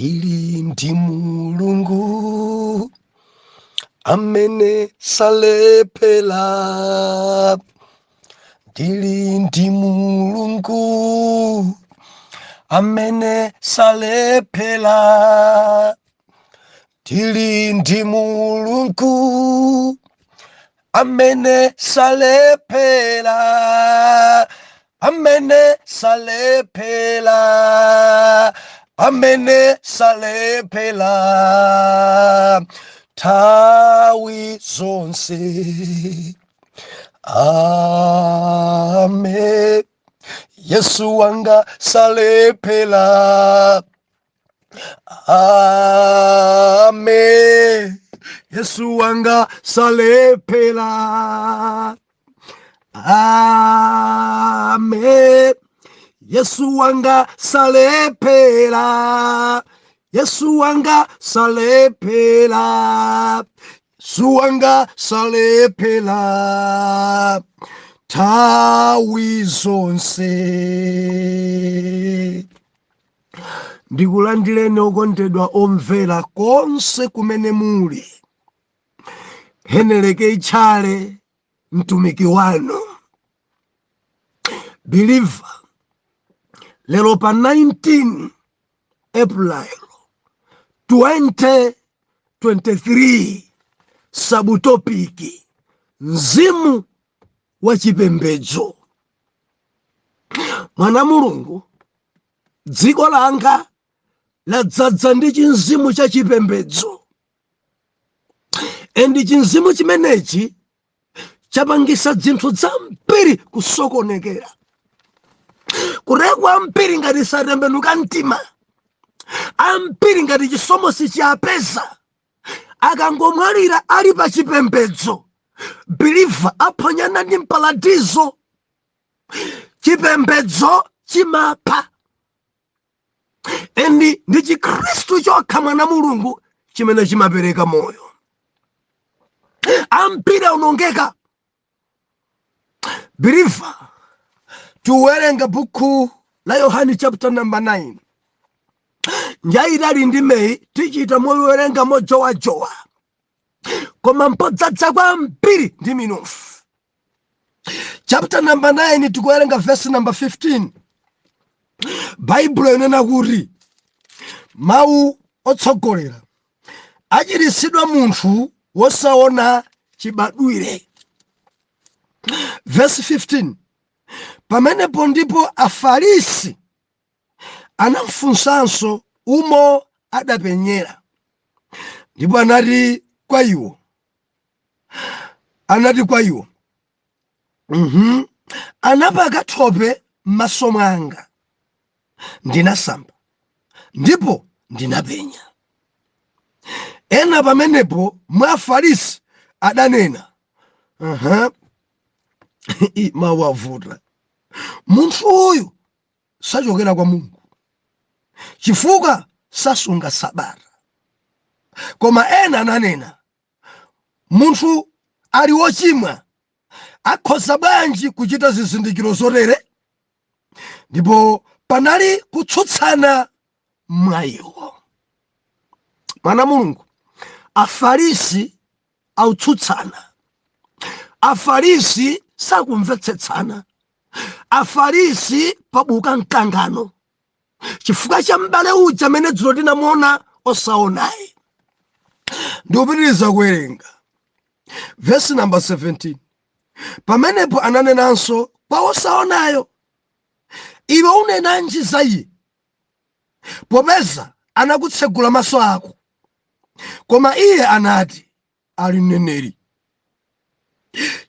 Ndili ndi Mulungu amene salephera. Ndili ndi Mulungu amene salephera. Ndili ndi Mulungu amene salephera, amene salephera, amene salephera nthawi zonse. Amen. Yesu wanga salephera. Amen. Yesu wanga salephera. Amen. Yesu wanga salephera. Yesu wanga salephera. Yesu wanga salephera nthawi zonse. Ndikulandireni okondedwa omvera konse kumene muli. Heneleke Tchale, mtumiki wanu believer, lero pa 19 April 2023, subtopic mzimu wa chipembedzo. Mwana Mulungu, dziko langa ladzadza ndi chinzimu cha chipembedzo, and chinzimu chimenechi chapangisa zinthu zambiri kusokonekera. Kuteko ambiri ngati satembenuka mtima, ambiri ngati chisomo sichiapeza, akangomwalira ali pa chipembedzo, believer, aphonyana ndi mparadizo. Chipembedzo chimapha, and ndi Chikhristu chokha, mwana Mulungu, chimene chimapereka moyo. Ambiri aonongeka, believer. Tiwerenga buku la Yohani chapter number 9. Njayitali ndi meyi, tichita mowerenga mojowajowa, koma mpodzadza kwambiri ndi minofu. Chapter number 9, tikuwerenga verse number 15. Baibulo inena kuti, mawu otsogolera, achiritsidwa munthu wosaona chibadwire. Verse 15: Pamenepo ndipo Afarisi anamfunsanso umo adapenyera. Ndipo anati kwa iwo, "Anapaka thope m'maso mwanga, ndinasamba ndipo ndinapenya." Ena pamenepo mwa Afarisi adanena, Mawu avuta, "Munthu uyu sachokera kwa Mulungu, chifukwa sasunga Sabata." Koma ena ananena, "Munthu ali wochimwa akhoza bwanji kuchita zizindikiro zotere?" Ndipo panali kutsutsana mwa iwo. Mwana Mulungu, Afarisi autsutsana, Afarisi sakumvetsetsana, Afarisi pabuka mkangano chifukwa cha m'bale uja amene dzulo tinamuona osaonayi. Ndikupitiriza kuwerenga vesi namba 17. Pamenepo ananenanso kwa osaonayo, "Iwe unenanji za iye, popeza anakutsegula maso ako?" Koma iye anati, "Ali mneneri."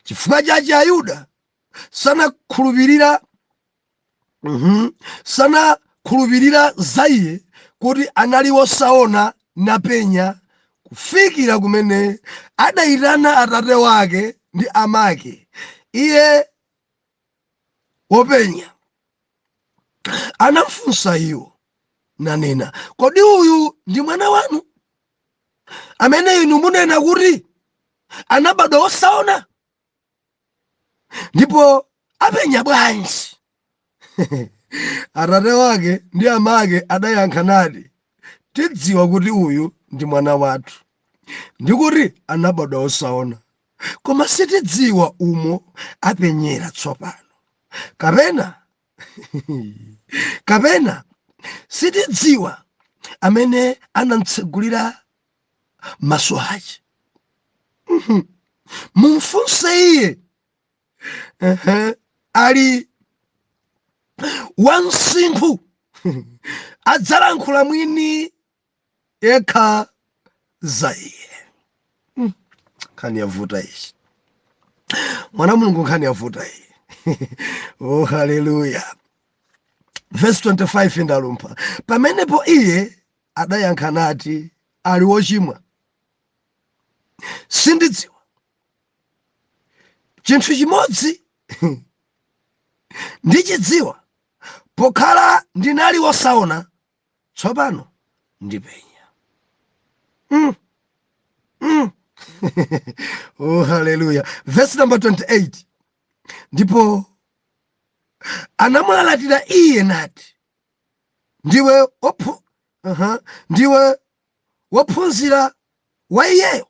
Chifukwa chache Ayuda sanakhulupirira za iye kuti anali wosaona napenya, kufikira kumene adayitana atate wake ndi amake iye wopenya. Anafunsa iwo nanena, "Kodi uyu ndi mwana wanu, amene inu munena kuti anabadwa wosaona? Ndipo apenya bwanji?" Atate wake ndi amake adayankha nati, Tidziwa kuti uyu ndi mwana wathu, ndi kuti anabadwa osaona, koma sitidziwa umo apenyera tsopano, kapena sitidziwa amene anamtsegulira maso ache. Mumfunse iye, ali wamsinkhu, adzalankhula mwini yekha za iye. Nkhani yavuta ichi, mwana Mulungu, nkhani yavuta iyi. Oh, haleluya! Verse 25, ndalumpha. Pamenepo iye adayankha nati, "Ali wochimwa, sindidziwa. Chinthu chimodzi ndichidziwa, pokhala ndinali wosaona, tsopano ndipenya." Oh, haleluya! Verse number 28, ndipo anamulalatira iye nati, "Ndiwe wophunzira wa iyeyo?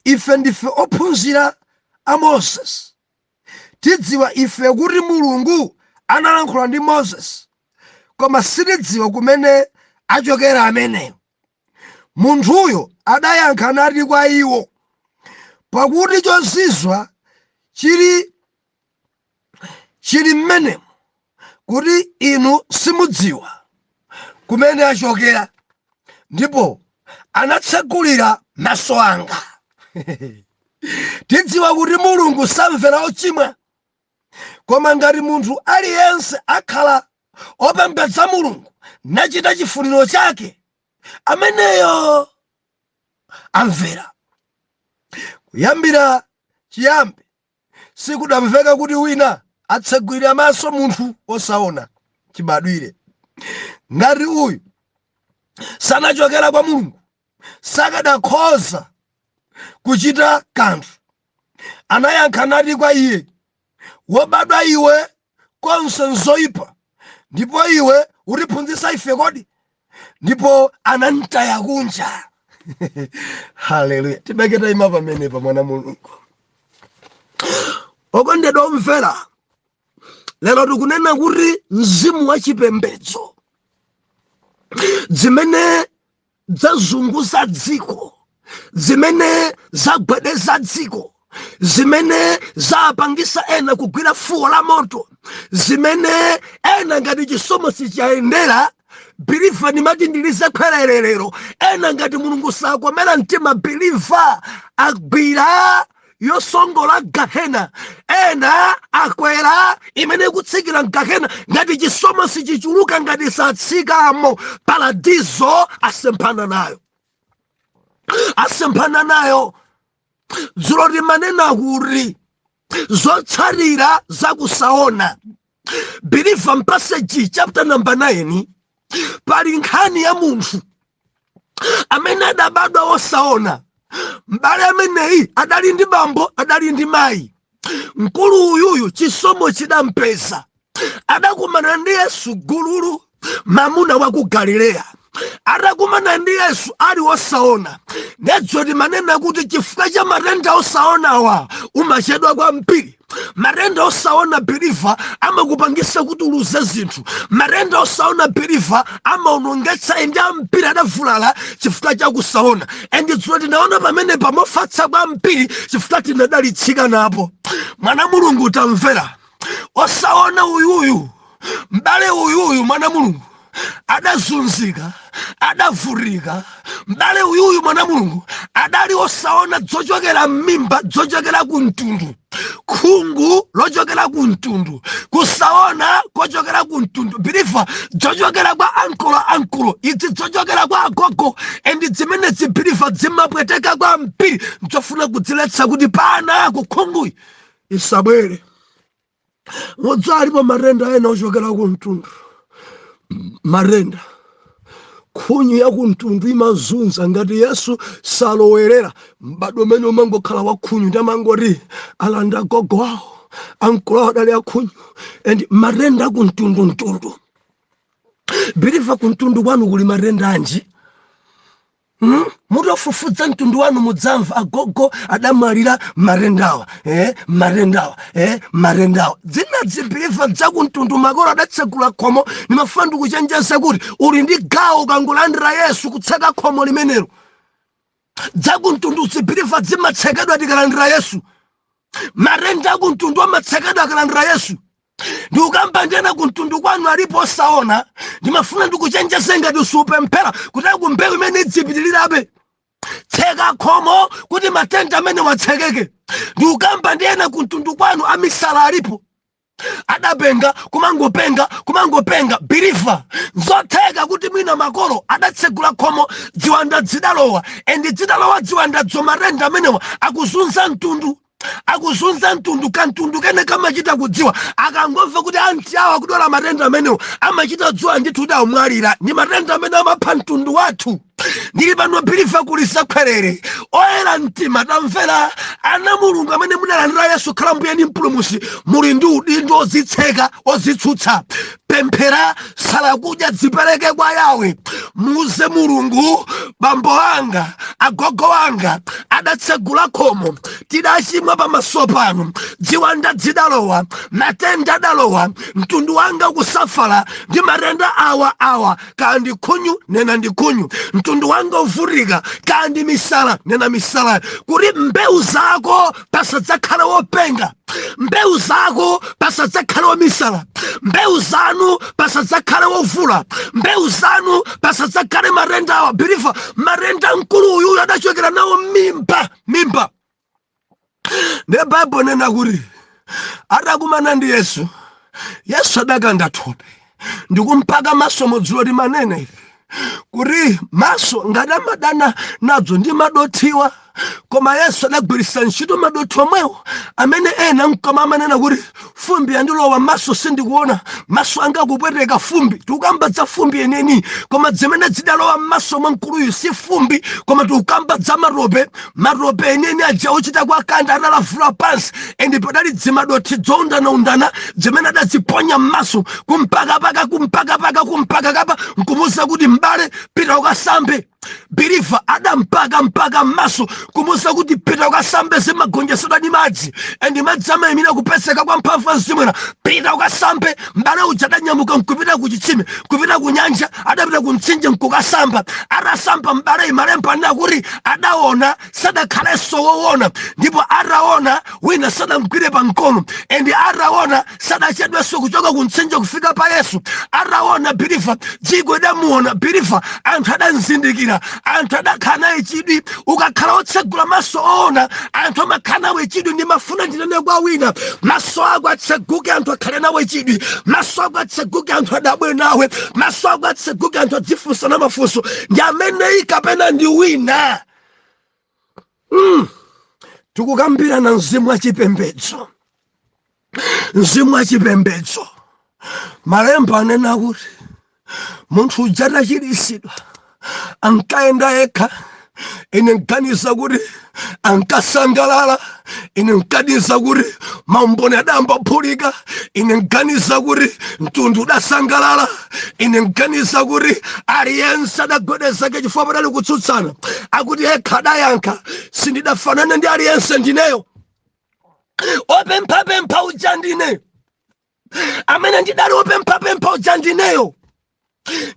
Ife ndife ophunzira a Moses. Tidziwa ife kuti Mulungu analankhula ndi Moses, koma sitidziwa kumene achokera ameneyo." Munthuyo adayankha nati kwa iwo, "Pakuti chozizwa chili mmenemo, kuti inu simudziwa kumene achokera, ndipo anatsegulira maso anga. Tidziwa kuti Mulungu samvera ochimwa, koma ngati munthu aliyense akhala opembedza Mulungu nachita chifuniro chake, ameneyo amvera. Kuyambira chiyambi sikudamveka kuti wina atsegulira maso munthu osaona chibadwire. Ngati uyu sanachokera kwa Mulungu, sakadakhoza kuchita kanthu." Anayankha nati kwa iye, "Wobadwa iwe konse nzoyipa, ndipo iwe utiphunzitsa ife kodi?" Ndipo anamtaya kunja. Haleluya! Tibeke tayima pamenepa. Mwana Mulungu okondedwa omvera, lero tikunena kuti mzimu wa chipembedzo zimene zazunguza dziko, zimene zagwedeza dziko, zimene zapangisa ena kugwira fuwo la moto, zimene ena ngati chisomo sichayendera, believer, nimati ndilize khwerererero, ena ngati Mulungu sakomera mtima, believer, agwira yosongola gahena, ena akwera imene ikutsikira mgahena. Ngati chisomo sichichuluka, ngati satsikamo paradizo, asemphana nayo, asemphana nayo. Dzulo timanena kuti zotsatira zakusaona. Believer, m'passage chapter number 9 pali nkhani ya munthu amene adabadwa wosaona. M'bale ameneyi adali ndi bambo, adali ndi mayi. Mkulu uyuyu chisomo chidampeza, adakumana ndi Yesu gululu, mamuna wa ku Galileya. Atakumana ndi Yesu ali wosaona, nedzo timanena kuti chifukwa cha matenda osaonawa umachedwa kwambiri. Matenda osaona, believer, amakupangisa kuti uluze zinthu. Matenda osaona, believer, amaonongetsa, ndi ambiri adavulala chifukwa cha kusaona. And dzulo tinaona pamene pamofatsa kwambiri chifukwa tinadalitsika napo. Mwana Mulungu, tamvera. Osaona uyuyu, m'bale uyuyu, mwana Mulungu, adazunzika, adavutika. M'bale uyuyu, mwana Mulungu, adali osaona zochokera m'mimba, zochokera ku mtundu, khungu lochokera ku mtundu, kusaona kochokera ku mtundu, believer, zochokera kwa ankolo, ankulo idzi, zochokera kwa agogo. And zimene believer, zimapweteka kwambiri, nzofuna kudziletsa kuti pana kukhunguyi isabwere. Mudza alipo matenda ena ochokera ku mtundu, matenda khunyu ya kumtundu imazunza. Ngati Yesu salowerera, m'badwo umene umangokhala wa khunyu, ndi amangoti alanda agogo awo, ankulu awo adali akhunyu. And matenda kumtundu mtundu, believer, kumtundu kwanu kuli matenda anji? Mutafufudza mtundu wanu mudzamva agogo adamwalira marendawa, marendawa, marendawa. Dzina dzi believer dzakumtundu, makolo adatsegula khomo. Ndimafuna ndikuchenjeza kuti uli ndi gawo ukangolandira Yesu kutseka khomo limenelo. Dzakumtundu dzi believer zimatsekedwa tikalandira Yesu. Matenda akumtundu amatsekedwa akalandira Yesu. Ndikukamba ndena kumtundu kwanu alipo osaona. Ndimafuna ndikuchenjeze, ngati supemphera kuti akumbewu imene idzipitirirabe, tseka khomo kuti matenda amene watsekeke. Ndikukamba ndiyena kumtundu kwanu amisala alipo, adapenga, kumangopenga, kumangopenga. Believer, nzotheka kuti mwina makolo adatsegula khomo, dziwanda dzidalowa, and dzidalowa dziwandadzo, matenda amenewa akuzunza mtundu, akuzunza mtundu. Kamtundu kene kamachita kudziwa akangomva kuti anti awo akudwala matenda amenewo, amachita kudziwa ndithu kuti amwalira ndi matenda amene amapha mtundu wathu. Ndili pano, believer, kuli zakhwerere. Oyera mtima, tamvera. Ana Mulungu amene munalandira Yesu khala mbuye ndi mpulumutsi, muli ndi udindo ozitseka, ozitsutsa. Pemphera, sala kudya, dzipereke kwa Yawe. Muze Mulungu, bambo anga, agogo anga adatsegula khomo, tidachimwa pamaso pano, dziwanda dzidalowa, matenda adalowa, mtundu wanga kusafala ndi matenda awa awa. Kandi khunyu, nena ndi khunyu. Mtundu wanga uvutika, kandi misala, nena misala, kuti mbewu zako pasadzakhale wopenga, mbewu zako pasadzakhale wamisala, mbewu zanu pasadzakhale wovula, mbewu zanu pasadzakhale matenda awa. Believer, matenda mkulu uyu adachokera nawo mimba, mimba. Ne Baibulo nena kuti atakumana ndi Yesu, Yesu adakanda thope ndikumpaka maso. Mudzulo limanene ife kuti maso ngati amadana nadzo ndi madothiwa, koma Yesu adagwiritsa ntchito madothi omwewo amene ena mkoma amanena kuti fumbi yandilowa maso, sindikuona, maso anga akupweteka, fumbi. Tikukamba za fumbi yeneni, koma zimene zidalowa m'maso mwa mkuluyu si fumbi, koma tikukamba za matope, matope eneni aja ochita kwa kanda atalavula pansi, and padali dzimadothi dzoundanaundana zimene adaziponya m'maso, kumpakapaka, kumpakapaka, kumpakakapa, nkumuza kuti, "M'bale, pita ukasambe." Believer, adampaka mpaka m'maso, kumuza kuti, "Pita ukasambe." Zimagonjetsedwa ndi madzi, and madzi amayimira kupeseka kwa mphamvu ya mzimu. "Pita ukasambe." M'bale uja adanyamuka nkupita ku chitsime, kupita ku nyanja, adapita ku mtsinje nkukasamba. Atasamba m'bale, malemba anena kuti adaona, sadakhalenso woona. Ndipo ataona, wina sadamgwire pa mkono, and ataona sadachedwenso kuchoka ku mtsinje kufika pa Yesu. Ataona, believer, dziko idamuona. Believer, anthu adamzindikira, anthu adakhala naye chidwi. Ukakhala wotsegula maso oona, anthu amakhala nawe chidwi. Ndimafuna ndinene kwa wina, maso ako atseguke, anthu akhale nawe chidwi. Maso ako atseguke, anthu adabwe nawe. Maso ako atseguke, anthu adzifunsana mafunso, ndi ameneyi kapena ndi wina? Tikukambirana mzimu wachipembedzo, mzimu wachipembedzo. Malemba anena kuti munthu uja atachiritsidwa ankayenda yekha. Ine nganiza kuti ankasangalala, ine nganiza kuti maumboni adayamba phulika, ine nganiza kuti mtundu udasangalala, ine nganiza kuti aliyense adagwedezeke chifukwa padali kutsutsana. Akuti yekha adayankha, "Sindidafanane ndi aliyense, ndineyo opemphapempha uja, ndine amene ndidali opemphapempha uja, ndineyo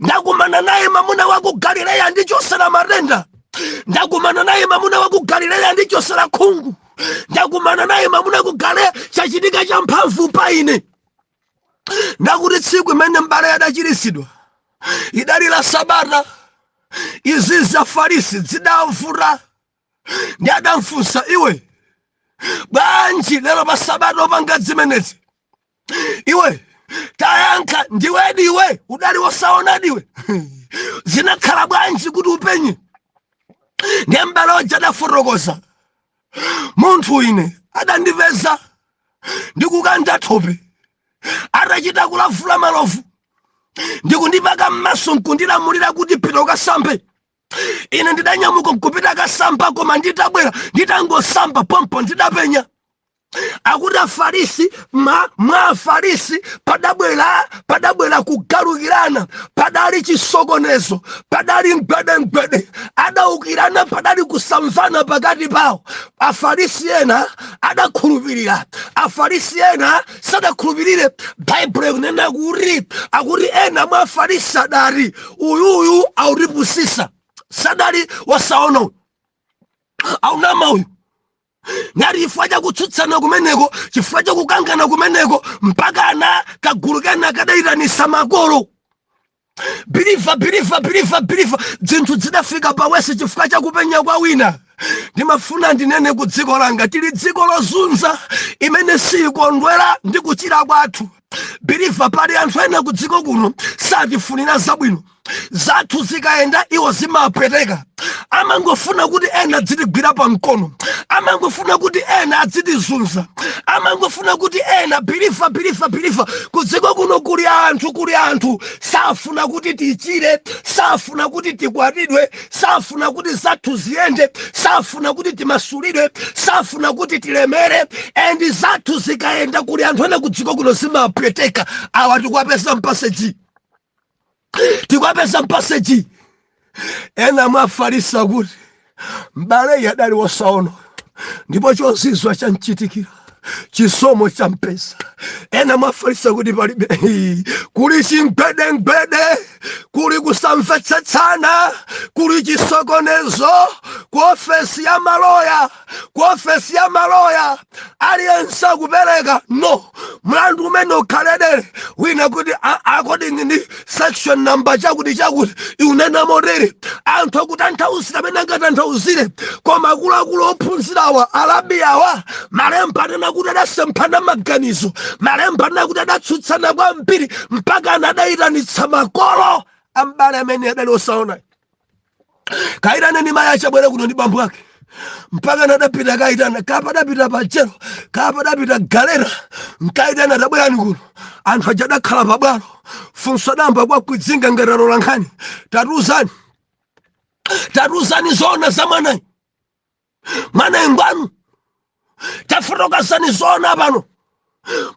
ndakumana naye mamuna wa ku Galileya ndichosera matenda, ndakumana naye mamuna wa ku Galileya ndichosera khungu, ndakumana naye mamuna wa ku Galileya, chachitika cha mphamvu pa ine." Ndakuti tsiku imene m'bale adachiritsidwa idali la Sabata. Izi Afarisi zidavuta, ndi adamfunsa, "Iwe, bwanji lero pa Sabata opanga zimenezi? Iwe tayankha, ndiwedi iwe udali wosaonadiwe? Zinakhala bwanji kuti upenye?" Ndiye m'bale uja adafotokoza, "Munthu ine adandipeza ndikukanda thope, atachita kulavula malovu, ndikundipaka m'maso, nkundilamulira kuti, 'Pita ukasambe.' Ine ndidanyamuka nkupita kasamba, koma nditabwera, nditangosamba pompo ndidapenya." Akuti Afarisi, mwa Afarisi padabwera kugalukirana, padali chisokonezo, padali mgwedemgwede. Adaukira Adawukirana, padali kusamvana pakati pawo. Afarisi ena adakhulupirira, Afarisi ena sadakhulupirire. Baibulo ikunena kuti akuti ena mwa Afarisi adati, "Uyuyu autipusisa, sadali wasaona uyu, aunama uyu." Ngati chifukwa chakutsutsana kumeneko, chifukwa chakukangana kumeneko, mpakana kagulu kena kadayitanisa makolo. Believer, believer, believer, believer, zinthu zidafika pawese chifukwa chakupenya kwa wina. Ndimafuna ndinene ku dziko langa, tili dziko lozunza imene sikondwera ndi kuchira kwathu. Believer, pali anthu ena ku dziko kuno satifunira zabwino. Zathu zikayenda, iwo zimapweteka. Amangofuna kuti ena adzitigwira pamkono, amangofuna kuti ena adzitizunza, amangofuna kuti ena. Believer, believer, believer, ku dziko kuno kuli anthu, kuli anthu safuna kuti tichire, safuna kuti tikwatidwe, safuna kuti zathu ziyende, safuna kuti timasulidwe, safuna kuti tilemere. And zathu zikayenda, kuli anthu ena ku dziko kuno zimapweteka. Awa tikuwapeza m'passage, tikuwapeza m'passage. Ena mwa Afarisi akuti, "M'bale adali wosaona ndipo chozizwa chamchitikira, chisomo champeza." Ena mwa Afarisi akuti palibe, kuli chingwedengwede, kuli kusamvetsetsana, kuli chisokonezo ku ofesi ya maloya. Ku ofesi ya maloya aliyense akupereka no mlandu umene ukhaledere. Wina kuti, "According ndi section number chakuti chakuti iunena motere." Anthu akutanthauzira amene angatanthauzire, koma akuluakulu ophunzirawa, alabi awa, malemba anena kuti adasemphana maganizo. Malemba anena kuti adatsutsana kwambiri mpaka anadayitanitsa makolo ambale amene adali osaona. "Kayitaneni mayi achabwere kuno ndi bambo ake." Mpaka nadapita kayitana, kapa adapita pachero, kapa adapita galera, nkayitana, "Tabwerani kuno." Anthu aja adakhala pabwalo. Funso adamba kwakwidzinga ngati alola nkhani: "Tatiuzani, tatiuzani zoona za mwanayi. Mwanayi ngwanu, tafotokozani zoona pano.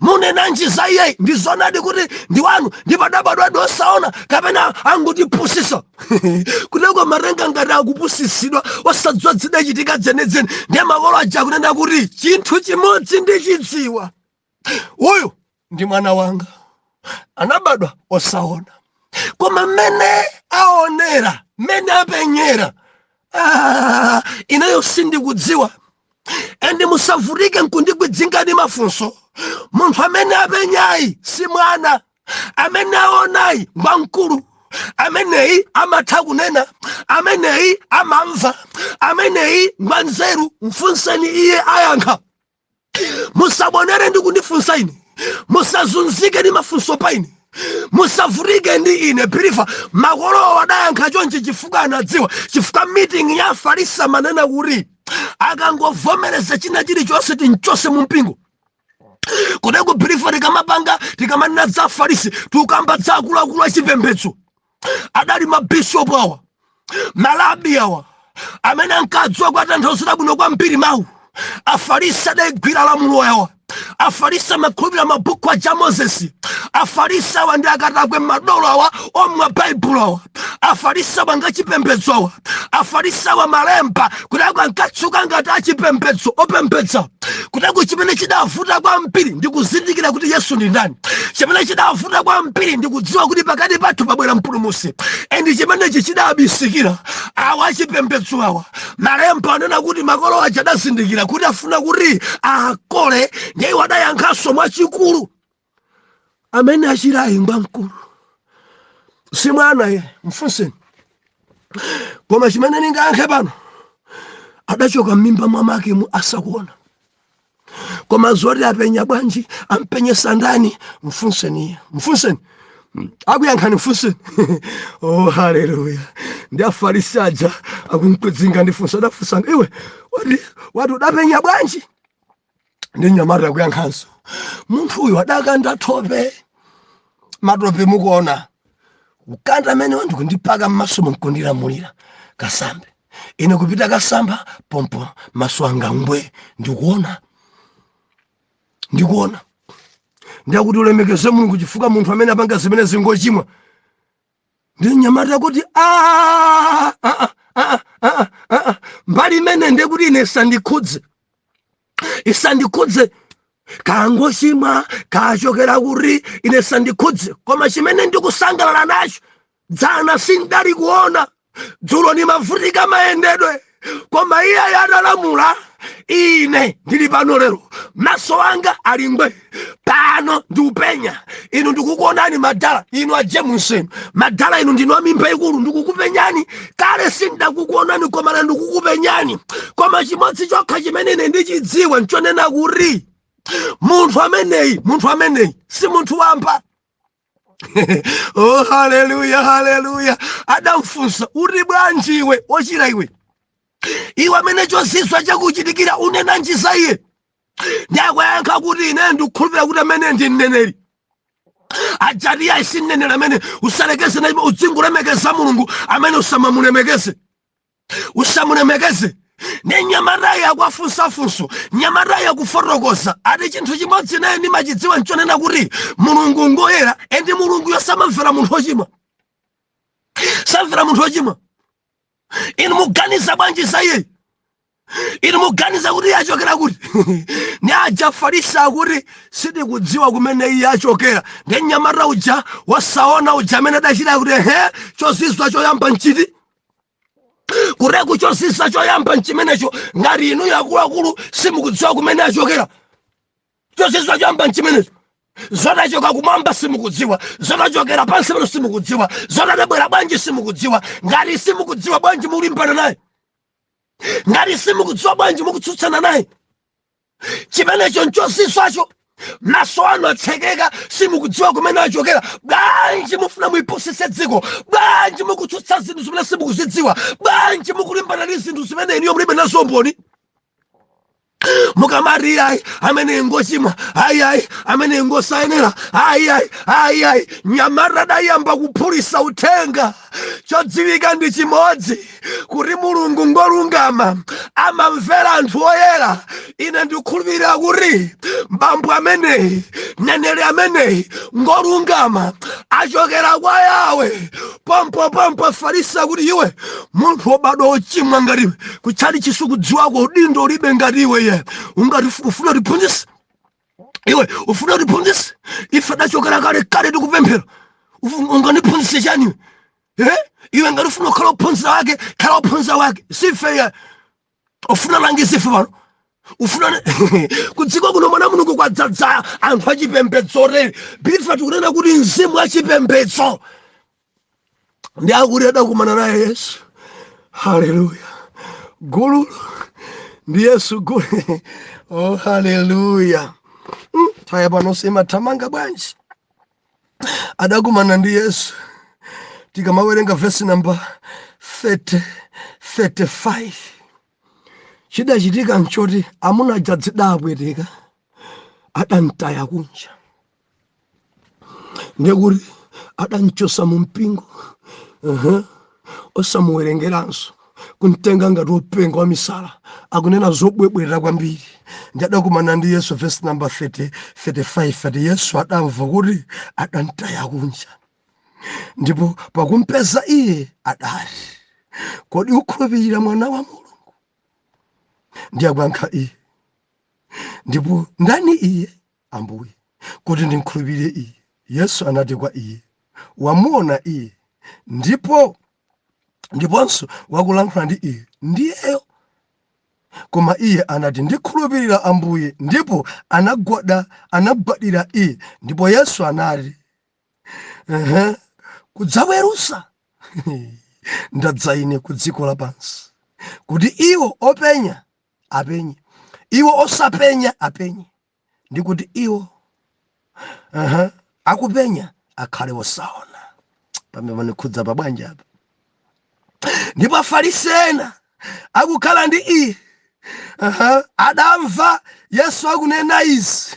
Munenanji za iyeyi? Ndi zoonadi kuti ndi wanu ndipo adabadwadi osaona, kapena angotipusisa?" Kuteko matenga ngati akupusisidwa, osadziwa zidachitika dzenedzene. Ndiye makolo aja akunena kuti, "Chinthu chimodzi ndichidziwa, uyu ndi mwana wanga, anabadwa osaona, koma mmene aonera, mmene apenyera, ah, ineyo sindikudziwa. And musavutike nkundigwidzingani mafunso. Munthu amene apenyayi si mwana, amene aonayi ngwamkulu, ameneyi amatha kunena, ameneyi amamva, ameneyi ngwanzeru. Mfunseni iye, ayankha. Musabonere ndi kundifunsa ine, musazunzike ndi mafunso pa ine, musavutike ndi ine." Believer, makolowo adayankha chonchi chifukwa anadziwa, chifukwa meeting ya Afarisi amanena kuti akangovomereza china chilichonse, tinchose mu mpingo. Kuteko, believer, tikamapanga, tikamanena za Afarisi, tikukamba za akuluakulu achipembedzo. Adali mabishopu awa, malabi awa, amene ankadziwa kuwatanthauzira bwino kwambiri mawu. Afarisi adayigwira lamulo yawa. Afarisi amakhulupirira mabuku aja Mozesi. Afarisi awa ndi akatakwe, madolo awa omwa Baibulo awa. Afarisi awa ngachipembedzo awa. Afarisi awa malemba kuti ako ankatchuka ngati achipembedzo, opembedza. Kutako chimene chidavuta kwambiri ndi kuzindikira kuti Yesu ndi ndani. Chimene chidavuta kwambiri ndi kudziwa kuti pakati pathu pabwera Mpulumutsi. And chimenechi chidabisikira awa achipembedzo awa. Malemba anena kuti makolo aja adazindikira kuti afuna kuti akole, ndiye iwo adayankhanso mwachikulu, "Amene achirayi ngwamkulu, si mwana ye, mfunseni. Koma chimene ningayankhe pano, adachoka m'mimba mwa make mu asakuona. Koma zoti apenya bwanji, ampenyesa ndani, mfunseni iye, mfunseni, akuyankhani, mfunseni." Oh, haleluya! Ndi Afarisi aja akumkwedzinga ndi funso. Adafunsanga, "Iwe wati udapenya bwanji?" Ndi nyamata akuyankhanso, "Munthu uyu adakanda thope, matope mukuona kukanda amene ndikundipaka mmaso, munkundilamulira kasambe. Ine kupita kasamba, pompo maso anga ngwe, ndikuona, ndikuona." Ndiyakuti ulemekeze Mulungu, chifukwa munthu amene apanga zimene zingochimwa. Ndi nyamata kuti, "Ah, ah, ah, ah, ah." Mbali imene ndekuti ine isandikhudze, isandikhudze. Kangochimwa kachokera kuti, ine sandikhudze. Koma chimene ndikusangalala nacho, dzana sindali kuona, dzulo nimavutika mayendedwe, koma iye atalamula, ine ndili pano lero, maso anga ali ngwe, pano ndiupenya. Inu ndikukuonani madala inu, ajemusenu madala inu, ndinu amimba ikulu, ndikukupenyani. Kale sindakukuonani, koma lero ndikukupenyani. Koma chimodzi chokha chimene ine ndichidziwa nchonena kuti munthu ameneyi, munthu ameneyi si munthu wamba. Oh, haleluya, haleluya! Adamfunsa, "Uri bwanji iwe wochira iwe, iwe amene chozizwa chakuchitikira, unenanji za iye?" Ndiyakuyankha kuti, "Ine ndikukhulupirira kuti amene ndi mneneri." Ajati, "Iye si mneneri amene. Usalekeze na udzingulemekeza Mulungu amene, usamamulemekeze, usamulemekeze." Ne nyamatayi akwafunsafunso, nyamatayi akufotokoza, ati, "Chinthu chimodzi naye ndimachidziwa nchonena kuti Mulungu ngoyera, and Mulungu yosamamvera munthu wochimwa, samvera munthu wochimwa. Inu muganiza bwanji za iye? Inu muganiza kuti iye achokera kuti?" Ni aja Farisi akuti, "Sitikudziwa kumene iye achokera." Ndi mnyamata uja wasaona uja amene adachita kuti, "Ehe, chozizwa choyamba nchiti?" Kureku chozizwa choyamba nchimenecho. Ngati inu akuluakulu simukudziwa kumene achokera, chozizwa choyamba nchimenecho. Zotachoka kumwamba simukudziwa, zotachokera pansi pano simukudziwa, zotadabwera bwanji simukudziwa. Ngati simukudziwa, bwanji mulimbana naye? Ngati simukudziwa, bwanji mukutsutsana naye? Chimenecho nchozizwacho. Maso anu atsekeka, simukudziwa kumene achokera. Bwanji mufuna muyipusitse dziko? Bwanji mukutsutsa zinthu zimene simukuzidziwa? Bwanji mukulimbana ndi zinthu zimene iniyo mulibe nazo mboni? Mukamati, "Ayi, amene ngochimwa, ayi, ayi, amene ngosayenera, ayi, ayi, ayi, ayi." Nyamata adayamba kuphulisa uthenga. Chodziwika ndi chimodzi, kuti Mulungu ngolungama, amamvera anthu oyera. Ine ndikukhulupirira kuti mbambo ameneyi, mneneri ameneyi, ngolungama, achokera kwa Yawe. Pompo pompo Farisi kuti, "Iwe munthu wobadwa wochimwa ngati iwe, kutchali chisukudziwako, udindo ulibe ngati iwe, ye ungati ufuna utiphunzitse iwe? Ufuna utiphunzitse? Ife dachokera kale kale tikupemphera. Ungandiphunzitse chani iwe? Eh? Iwe ngati ufuna kukhala ophunzira wake, khala ophunzira wake, sife ye. Ufuna langiza ife pano? Ufuna?" Kudziko kuno, mwana Mulungu, kwadzadza anthu achipembedzo tere. Bilifa tikunena kuti mzimu achipembedzo. Ndi akuti adakumana naye Yesu. Haleluya! Gulu ndi Yesu, gulu. Oh, haleluya! Taya pano simathamanga bwanji? Adakumana ndi Yesu. Tikamawerenga vesi namba 30, 35, chidachitika nchoti amuna aja dzidapweteka, adamtaya kunja, ndekuti adamchosa mu mpingo, osamuwerengeranso, kumtenga ngati wopenga wa misala, akunena zobwebwera kwambiri. Ndi adakumana ndi Yesu. Vesi namba 30, 35 ati, "Yesu adamva kuti adamtaya kunja, ndipo pakumpeza iye adati, 'Kodi ukhulupirira Mwana wa Mulungu?' Ndi akuyankha iye, 'Ndipo ndani iye, Ambuye, kuti ndimkhulupirire iye?' Yesu anati kwa iye, 'Wamuona iye, ndiponso wakulankhula ndi iye ndiyeyo.' Koma iye anati, 'Ndikhulupirira, Ambuye,' ndipo anagwada, anagwadira iye. Ndipo Yesu anati, 'Kudzaweruza ndadza ine ku dziko lapansi, kuti iwo openya apenye, iwo osapenya apenye, ndi kuti iwo akupenya akhale osaona.'" Pamene panikhudza pabwanja apa. Ndipo Afarisi ena akukhala ndi iye adamva Yesu akunena izi,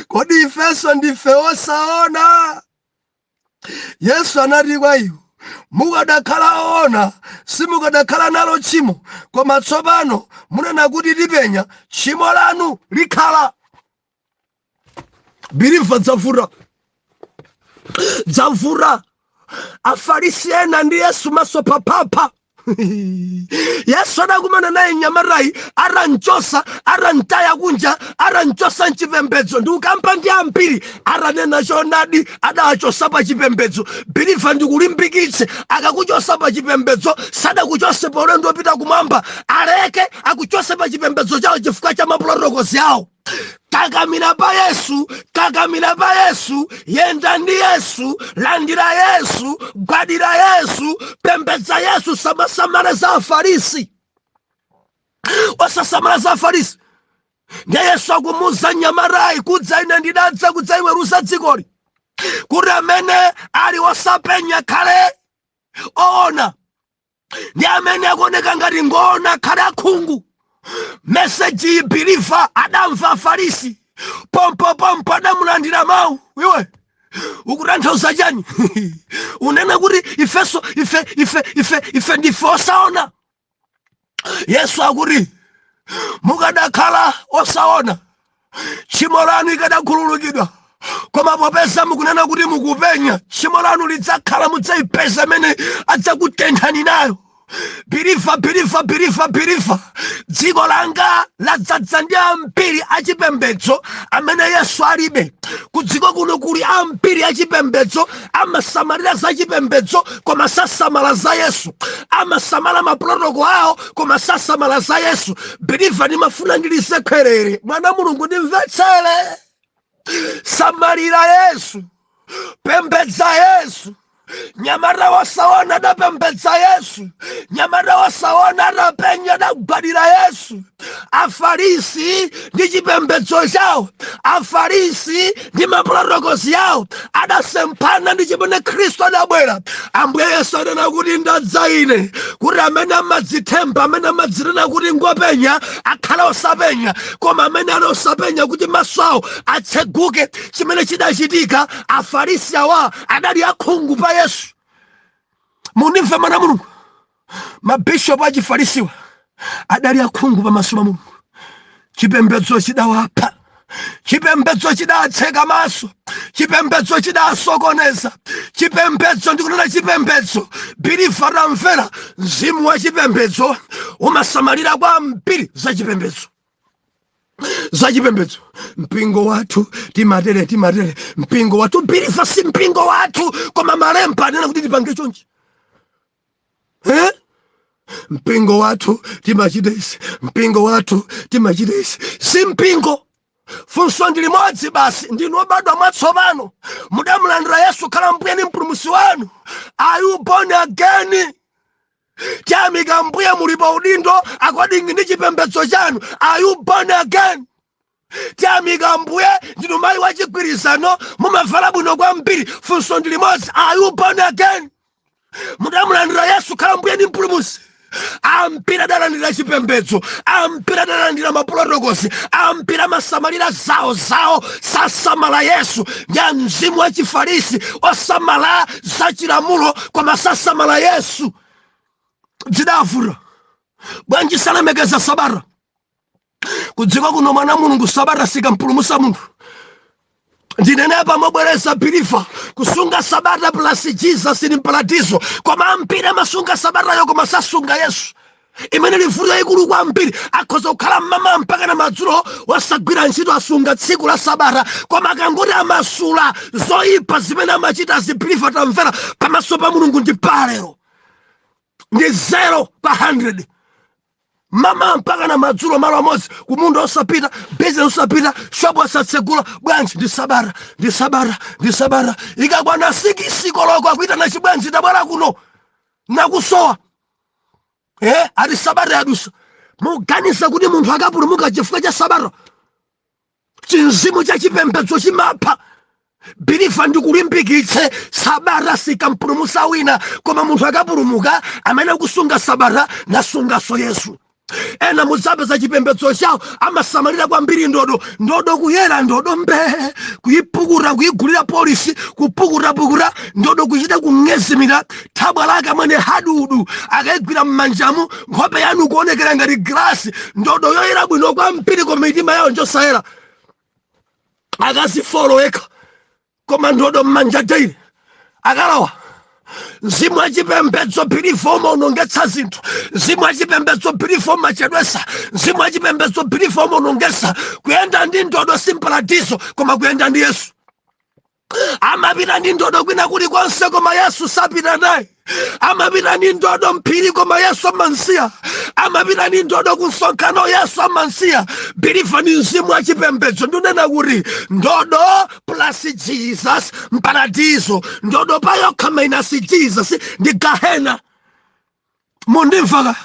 "Kodi ifenso ndife osaona?" Yesu anati kwa iwo, "Mukadakhala oona, simukadakhala nalo tchimo, koma tsopano munena kuti, 'Tipenya,' tchimo lanu likhala." Believer, dzavuta, dzavuta. Afarisi ena ndi Yesu maso paphapha. Yesu adakumana naye mnyamatayi atamchosa, atamtaya kunja, atamchosa mchipembedzo. Ndikukamba ndi ambiri atanena choonadi, adawachosa pa chipembedzo. Believer, ndikulimbikitse, akakuchosa pa chipembedzo, sadakuchose pa ulendo wopita kumwamba. Aleke akuchose pa chipembedzo chawo chifukwa cha maprotocols awo. Kakamira pa Yesu, kakamira pa Yesu, yenda ndi Yesu, landira Yesu, gwadira Yesu, pembedza Yesu. Samasamala za Afarisi, osasamala za Afarisi. Ndiye Yesu akumuza mnyamatayi, "Kudza ine ndidadza kudzaiweruza dzikoli, kuti amene ali osapenya khale oona, ndi amene akuoneka ngati ngona khale akhungu." Message iyi, believer, adamva Afarisi pompopompo, adamulandira mawu. "Iwe ukutanthauza chani? Unena kuti ifeso ife ndife osaona?" Yesu akuti, "Mukadakhala osaona, tchimo lanu ikadakhululukidwa, koma popeza mukunena kuti mukupenya, tchimo lanu lidzakhala, mudzayipeza imene adzakutenthani nayo." Believer, believer, believer, believer, dziko langa ladzadza ndi ambiri achipembedzo amene Yesu alibe. Ku dziko kuno kuli ambiri achipembedzo, amasamalira za chipembedzo koma sasamala za Yesu, amasamala maprotocol awo koma sasamala za Yesu. Believer, ndimafuna ndilise khwerere, mwana Mulungu, ndimvetsere. Samalira Yesu, pembedza Yesu. Nyamata wasaona adapembedza Yesu, nyamata wasaona adapenya adagwadira Yesu. Afarisi ndi chipembedzo chawo, Afarisi ndi maprotocols yawo adasemphana ndi chimene Khristu adabwera. Ambuye Yesu adanena kuti, "Ndadza ine kuti amene amadzithemba, amene amadzinena kuti ngopenya, akhale osapenya, koma amene ali osapenya kuti maso awo atseguke." Chimene chidachitika, Afarisi awa adali akhungu pa Yesu. Mundimve, mwana Mulungu, mabishopu achifarisiwa adali akhungu pamaso pa Mulungu. Chipembedzo chidawapha, chipembedzo chidatseka maso, chipembedzo chidasokoneza. Chipembedzo, ndikunena chipembedzo, believer, tamvera, mzimu wa chipembedzo umasamalira kwambiri za chipembedzo, za chipembedzo. "Mpingo wathu timatere, timatere, mpingo wathu." Believer, si mpingo wathu, koma malemba anena kuti tipange chonchi, eh? "Mpingo wathu timachita izi, mpingo wathu timachita izi." Si mpingo. Funso ndi limodzi basi: ndinu obadwa mwatsopano? Mudamulandira Yesu khala Mbuye ndi Mpulumutsi wanu? Are you born again? Tiyamika Mbuye muli pa udindo according ndi chipembedzo chanu. Are you born again? Tiyamika Mbuye ndinu mayi wa chigwirizano, mumavala bwino kwambiri. Funso ndi limodzi: are you born again? Mudamulandira Yesu khala Mbuye ndi Mpulumutsi? Ambiri adalandira chipembedzo, ambiri adalandira maprotocols, ambiri amasamalira zawo zawo, sasamala Yesu. Ndi mzimu wa Chifarisi, osamala za chilamulo koma sasamala Yesu. Zidavuta bwanji? Salemekeza sabata. Kudziko kuno, mwana Mulungu, sabata sikampulumusa munthu. Ndinenepa mobwereza, believer, kusunga sabata plus Jesus ni mparadiso, koma ambiri amasunga sabatayo koma sasunga Yesu, imene livuto ikulu kwambiri. Akhoza kukhala mmama mpaka na madzulo wasagwira ntchito, asunga tsiku la sabata, koma akangoti amasula zoyipa zimene amachita, zi believer, tamvera, pamaso pa Mulungu ndi palero ndi 0 pa 100. Mama mpaka na madzulo malo amodzi, kumunda osapita, business osapita, shop osatsegula. Bwanji? Ndi sabata, ndi sabata, ndi sabata. Ikakwana 6 koloko akuitana chibwenzi, "Tabwera kuno, nakusowa." Ati sabata yadusa. Muganiza kuti munthu akapulumuka chifukwa cha sabata? Chinzimu cha chipembedzo chimapha. Believer, ndikulimbikitse, sabata sikampulumusa wina, koma munthu akapulumuka amene akusunga sabata nasunganso Yesu. Ena mudzapeza chipembedzo chawo amasamalira kwambiri ndodo, ndodo kuyera, ndodo mbe kuyipukuta, kuyigulira polish, kupukutapukuta ndodo, kuchita kung'ezimira thabwa lake amene hadudu akayigwira m'manjamu, nkhope yanu kuonekera ngati glasi, ndodo yoyera bwino kwambiri, koma mitima yawo njosayera. Akazifolo yekha koma ndodo m'manja daily, akalawa. Mzimu wachipembedzo, believer, umaonongetsa zinthu. Mzimu wachipembedzo, believer, umachedwesa. Mzimu wachipembedzo, believer, umaonongesa. Kuyenda ndi ndodo si mparadiso, koma kuyenda ndi Yesu. Amapita ndi ndodo kwina kulikonse, koma Yesu sapita naye. Amapita ndi ndodo mphiri, koma Yesu amansiya. Amapita ndi ndodo ku msonkhano, Yesu amansiya. Believer, ni mzimu wachipembedzo. Ndinena kuti ndodo plus Jesus, mparadiso. Ndodo payokha minus Jesus ndi gahena. Mundimvaka?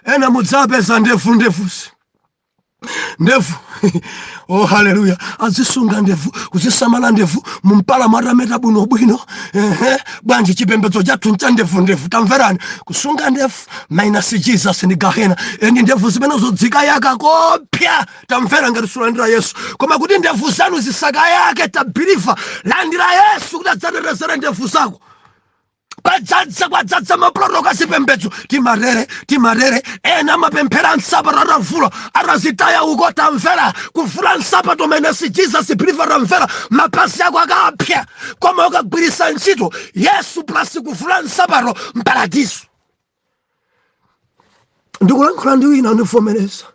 Ena mudzapeza ndevu, ndevuzi, ndevu. Oh, haleluya! Azisunga ndevu, kuzisamala ndevu, mumpala mwatameta bwinobwino. Ehe, bwanji? Chipembedzo chathu ncha ndevu, ndevu. Tamverani, kusunga ndevu minus Jesus ni gahena. Eni ndevu zimenezo dzikayaka kopya. Tamvera, ngati sulandira Yesu, koma kuti ndevu zanu zisakayake, ta believer, landira Yesu kuti adzatetezere ndevu zako. Kwadzadza, kwadzadza ma protocol azipembedzo. Timarere, timarere. Ena amapemphera nsapato atavula, atazitaya uko. Tamvera, kuvula nsapato minus Jesus, believer, tamvera, mapazi ako akapya. Koma ukagwirisa ntchito Yesu plus kuvula nsapato, mparadiso. Ndikulankhula ndi wina undivomereza.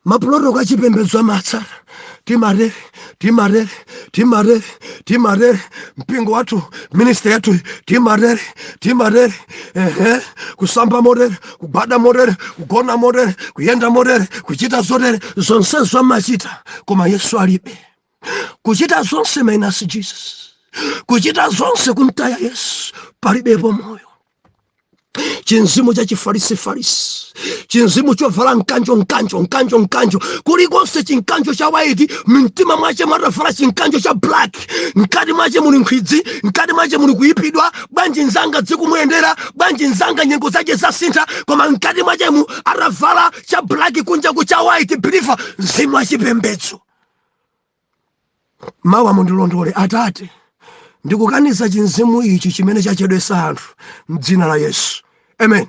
Ma protocol achipembedzo amatsata. Timarere, timarere, timarere, timarere. Mpingo wathu, ministry yathu, timarere, timarere. Ehe, kusamba motere, kugwada motere, kugona motere, kuyenda motere, kuchita zotere, zonsezo amachita, koma Yesu alibe. Kuchita zonse minus Jesus, kuchita zonse kumtaya Yesu, palibepo moyo. Chinzimu cha chifarisifarisi, chinzimu chovala mkanjo, mkanjo, mkanjo, mkanjo kulikonse, chinkanjo cha white, mumtima mwache mwatavala chinkanjo cha black. Mkati mwache muli nkhwidzi, mkati mwache muli kuyipidwa. Bwanji nzanga dzikumuyendera? Bwanji nzanga nyengo zache zasintha? Koma mkati mwachemu atavala cha black, kunja ku cha white. Believer, mzimu wachipembedzo. Mawa mundilondole. Atate, ndikukaniza chinzimu ichi chimene chachedwesa anthu, mdzina la Yesu, amen.